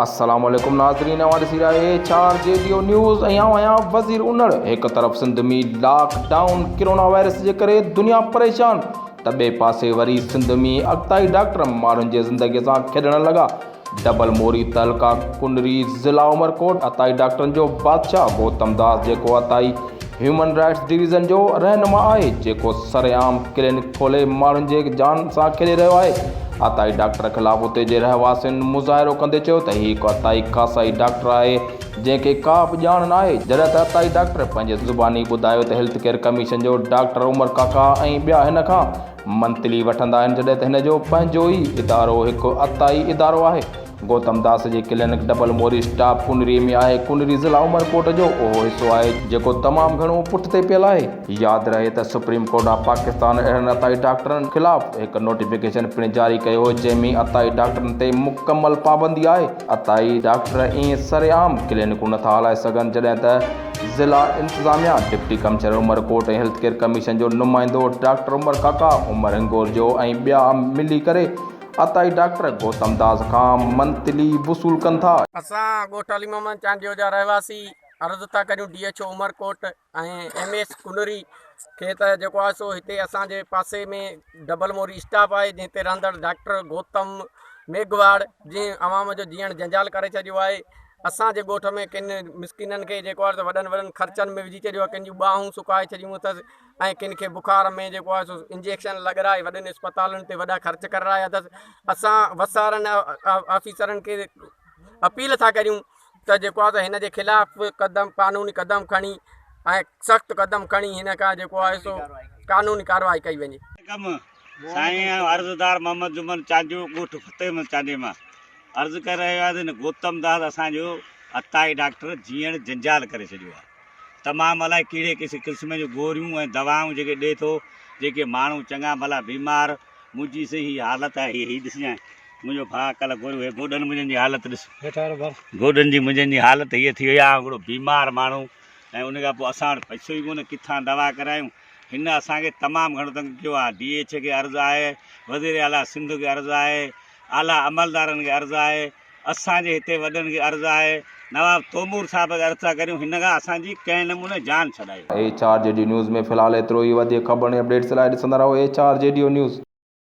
السلام عليڪم ناظرين اوهان ڏسي رهيا آهيو H R G D O news ۽ آئون آهيان وزير انڙ هڪ طرف Sindh ۾ lock down corona virus جي ڪري دنيا پريشان ته ٻئي پاسي وري سنڌ ۾ اڳتائي ڊاڪٽر ماڻهن جي زندگي سان کيڏڻ لڳا ڊبل موري تعلقه ڪنري ضلع عمرڪوٽ عطائي ڊاڪٽرن جو بادشاهه گوتم داس جيڪو عطائي هيومن رائٽس ڊويزن جو رهنما آهي جيڪو سرعام ڪلينڪ کولي ماڻهن جي جان سان کيڏي رهيو آهي عطائي ڊاڪٽر خلاف اتي جي رهواسين مظاهرو ڪندي چيو ته هي هڪ عطائي ڪاسائي ڊاڪٽر آهي جنهن کي ڪا به ڄاڻ ناهي جڏهن ته عطائي ڊاڪٽر پنهنجي زباني ٻڌايو ته هيلٿ ڪيئر ڪميشن جو ڊاڪٽر عمر ڪاڪا ۽ ٻيا هن کان منٿلي وٺندا آهن جڏهن ته هن جو پنهنجو ئي ادارو هڪ عطائي ادارو آهي. گوتم داس جي ڪلينڪ ڊبل موري اسٽاپ ڪنري ۾ آهي. ڪنري ضلع عمرڪوٽ جو اهو حصو آهي جيڪو تمام گهڻو پٺتي پيل آهي. ياد رهي ته سپريم ڪورٽ آف پاڪستان اهڙن عطائي ڊاڪٽرن خلاف هڪ نوٽيفڪيشن پڻ جاري ڪيو هو جنهن ۾ عطائي ڊاڪٽرن تي مڪمل پابندي آهي. عطائي ڊاڪٽر ائين سرعام ڪلينڪون نٿا هلائي سگهن جڏهن ته ضلع انتظاميا deputy commissioner Umerkot ۽ health care commission جو نمائندو ڊاڪٽر عمر ڪاڪا، عمر هنگورجو ۽ ٻيا ملي ڪري عطائي ڊاڪٽر گوتم داس کان منٿلي وصول ڪن ٿا. اسان ڳوٺ علي محمد چانڊيو جا رهواسي عرض ٿا ڪريون D H O Umerkot ۽ M S Kunri کي ته جيڪو آهي سو هتي اسان جي پاسي ۾ ڊبل موري اسٽاف آهي جنهن تي رهندڙ ڊاڪٽر گوتم ميگهواڙ جنهن عوام جو جيئڻ جنجال ڪري ڇڏيو آهي اسان جي ڳوٺ ۾ ڪن مسڪينن کي جيڪو آهي سو وڏن وڏن خرچن ۾ وجهي ڇڏيو آهي ڪن جون ٻانهون سڪائي ڇڏيون اٿس ۽ ڪن کي بخار ۾ جيڪو آهي سو انجيڪشن لڳرائي وڏن اسپتالن تي وڏا خرچ ڪرايا اٿس اسان وسارن آفيسرن کي اپيل ٿا ڪريون ته جيڪو آهي سو هن جي خلاف قدم قانوني قدم کڻي ۽ سخت قدم کڻي هن کان جيڪو آهي سو قانوني ڪارروائي ڪئي وڃي. ڪم سائين آئون عرضدار محمد جمن چانڊيو ڳوٺ فتح محمد چانڊيي مان عرض ڪري رهيو آهيان ته هن گوتم داس اسان جو عطائي ڊاڪٽر جيئڻ جنجال ڪري ڇڏيو آهي تمام الائي ڪهڙي قسم جون گوريون ۽ دوائون جيڪي ڏي ٿو جيڪي ماڻهو چڱا ڀلا بيمار منهنجي سائين هي حالت آهي هي ڏسجانء منهنجو ڀاء ڪلهه گوريون هي گوڏن منهنجن جي حالت ڏس گوڏن جي منهنجن جي حالت هيء ٿي وئي آهي هڪڙو بيمار ماڻهو ۽ ان کان پوء اسان وٽ پئسو ئي ڪونه ڪٿان دوا ڪرايون هن اسان کي تمام گهڻو تنگ ڪيو آهي ڊي ايڇ کي عرض آهي وزير اعليٰ سنڌ کي عرض آهي اعليٰ عملدارن کي عرض آهي اسان جي هتي وڏن کي عرض آهي نواب تيمور صاحب کي عرض ٿا ڪريون هن کان اسان جي ڪنهن نموني جان ڇڏايو. H R G D news ۾ في الحال ايترو ئي وڌيڪ خبرن ۽ اپڊيٽس لاء ڏسندا رهو H R G D O news.